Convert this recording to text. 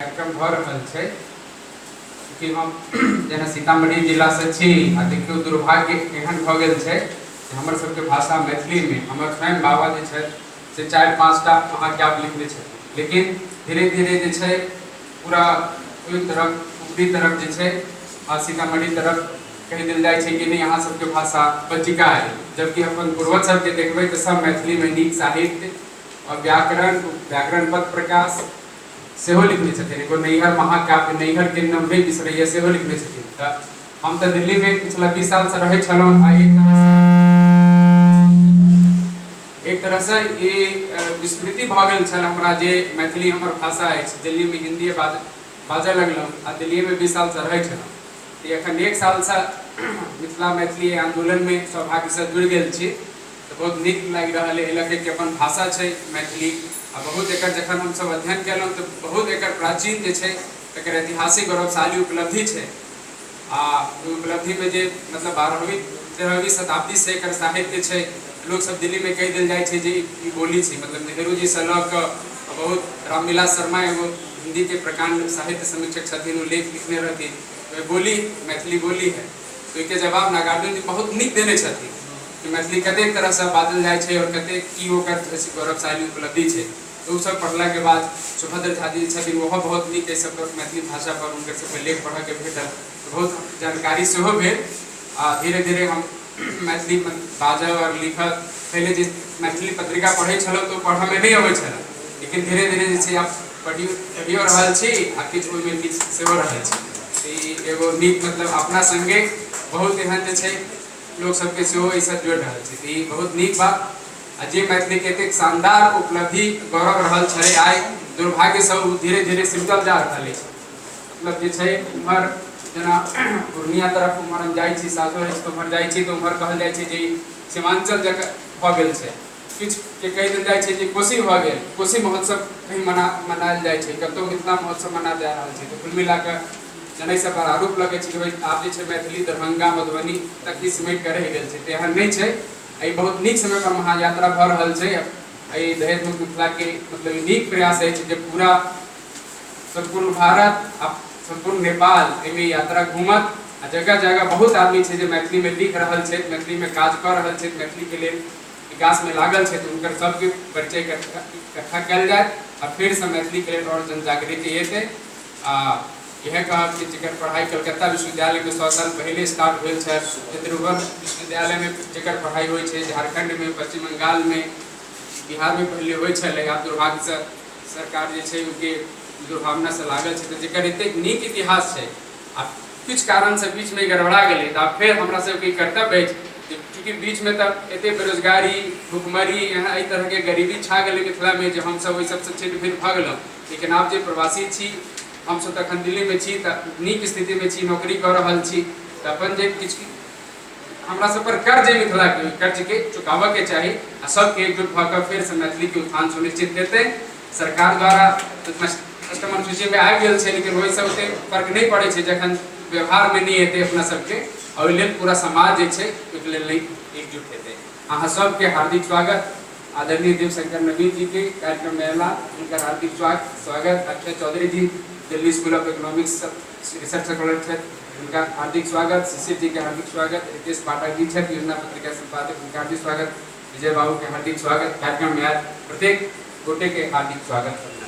कार्यक्रम भऽ रहल छै कि हम जेना सीतामढ़ी जिलासँ छी आ देखियौ दुर्भाग्य एहन भऽ गेल छै जे हमर सबके भाषा मैथिलीमे हमर स्वयं बाबा जे छथि से 4-5टा महाकाव्य लिखने छथिन, लेकिन धीरे धीरे जे छै पूरा ओहि तरफ ऊपरी तरफ जे छै आ सीतामढ़ी तरफ कहि देल जाइ छै कि नहि अहाँ सबके भाषा बज्जिका है, जबकि अपन पूर्वज सबके देखबै तऽ सब मैथिलीमे नीक साहित्य और व्याकरण व्याकरण पद प्रकाश सेहो लिखने छथिन। एगो नैहर महाकाव्य नैहर के नाम नहि बिसरैया सेहो लिखने छथिन। तऽ हम तऽ दिल्लीमे पिछला 20 सालसँ रहै छलहुँ आ एक तरहसँ ई विस्मृति भऽ गेल छल हमरा जे मैथिली हमर भाषा अछि। दिल्लीमे हिन्दी बाजऽ लगलहुँ आ दिल्लीमे 20 सालसँ रहै छलहुँ। तऽ एखन 1 सालसँ मिथिला मैथिली आन्दोलनमे सौभाग्यसँ जुड़ि गेल छी तऽ बहुत नीक लागि रहल है। एहि लऽ के अपन भाषा छै मैथिली आ बहुत एकर जखन हमसब अध्ययन केलहुँ तऽ बहुत एकर प्राचीन जे छै एकर ऐतिहासिक गौरवशाली उपलब्धि छै। आ ओहि उपलब्धिमे जे मतलब 12वीं 13वीं शताब्दीसँ एकर साहित्य छै। लोक सब दिल्लीमे कहि देल जाइ छै जे ई बोली छै, मतलब नेहरूजीसँ लऽ कऽ बहुत रामविलास शर्मा एगो हिन्दीके प्रकाण्ड साहित्य समीक्षक छथिन, ओ लेख लिखने रहथिन बोली मैथिली बोली है। तो ओहिके जवाब नागार्जुन जी बहुत नीक देने छथिन कि मैथिली कतेक तरहसँ बाजल जाइ छै और कतेक की ओकर गौरवशाली उपलब्धि छै। तो सब पढ़लाके बाद सुभद्र झा जी छथिन ओहो बहुत नीक एहि सब पर मैथिली भाषा पर हुनकर सबके लेख पढ़ऽके भेटल, बहुत जानकारी सेहो भेल। आ धीरे धीरे हम मैथिली बाजब और लिखब, पहिले जे मैथिली पत्रिका पढ़ै छलहुँ तऽ पढ़ऽमे नहि अबै छल, लेकिन धीरे धीरे जे छै आब पढ़ियो रहल छी आ किछु ओहिमे किछु सेहो रहल छी। ई एगो नीक मतलब अपना सङ्गे बहुत एहन जे छै लोक सबके सेहो एहिसँ जोड़ि रहल छै, तऽ ई बहुत नीक बात। आ जे मैथिलीके एतेक शानदार उपलब्धि गौरव रहल छलै आइ दुर्भाग्यसँ ओ धीरे धीरे सिमटल जा रहल अछि। मतलब जे छै उम्हर जेना पूर्णिया तरफ उम्हर हम जाइ छी, सासुर अछि तऽ उम्हर जाइ छी तऽ उम्हर कहल जाइ छै जे सीमांचल जगह भऽ गेल छै, किछुके कहि देल जाइ छै जे कोसी भऽ गेल, कोसी महोत्सव कहीं मनायल जाइ छै, कतहु मिथिला महोत्सव मनायल जा रहल छै। तऽ कुल मिलाकऽ जेना सब पर आरोप लगै छै कि भाई आब जे छै मैथिली दरभंगा मधुबनी तक ही सिमटि कऽ रहि गेल छै, तऽ एहन नहि छै। एहि बहुत नीक समय पर महायात्रा भऽ रहल छै। एहि दहेज मुक्त मिथिलाके मतलब नीक प्रयास अछि जे पूरा सम्पूर्ण भारत आ सम्पूर्ण नेपाल एहिमे यात्रा घूमत आ जगह जगह बहुत आदमी छै जे मैथिलीमे लिख रहल छै, मैथिलीमे काज कऽ रहल छै, मैथिलीके लेल विकासमे लागल छै, तऽ हुनकर सबके परिचय इकट्ठा कयल जायत आ फेरसँ मैथिलीके लेल आओर जनजागृति एतै। आ इएह कहब कि जकर पढ़ाइ कलकत्ता विश्वविद्यालयमे 100 साल पहिले स्टार्ट भेल छल, त्रिभुवन विश्वविद्यालयमे जकर पढ़ाइ होइ छै, झारखण्डमे, पश्चिम बंगालमे, बिहारमे पहिले होइ छलै, आब दुर्भाग्यसँ सरकार जे छै ओहिके दुर्भावनासँ लागल छै। तऽ जकर एतेक नीक इतिहास छै आ किछु कारणसँ बीचमे गड़बड़ा गेलै, तऽ आब फेर हमरा सबके कर्तव्य अछि चूँकि बीचमे तऽ एतेक बेरोजगारी, भुखमरी, एहि तरहके गरीबी छा गेलै मिथिलामे जे हमसब ओहि सबसँ छिन्न भिन्न भऽ गेलहुँ। लेकिन आब जे प्रवासी छी हमसब तऽ एखन दिल्लीमे छी तऽ नीक स्थितिमे छी, नौकरी कऽ रहल छी, तऽ अपन जे किछु हमरा सब पर कर्ज है मिथिलाके, ओहि कर्जके चुकाबऽके चाही आ सबके एकजुट भऽ कऽ फेरसँ मैथिलीके उत्थान सुनिश्चित हेतै। सरकार द्वारा अष्टम अनुसूचीमे आबि गेल छै, लेकिन ओहिसँ ओतेक फर्क नहि पड़ै छै जखन व्यवहारमे नहि एतै अपना सबके, ओहि लेल पूरा समाज जे छै ओहिके लेल नहि एकजुट हेतै। अहाँ सबके हार्दिक स्वागत। आदरणीय देवशंकर नवीन जी के कार्यक्रममे अयला, हुनकर हार्दिक स्वागत। Akshay Chaudhary ji Delhi school of economics research scholar छथि, हुनका हार्दिक स्वागत। शिशिर जी के हार्दिक स्वागत। रितेश पाठक जी छथि योजना पत्रिका संपादक, हुनका हार्दिक स्वागत। विजय बाबू के हार्दिक स्वागत। कार्यक्रममे आयल प्रत्येक गोटे के हार्दिक स्वागत।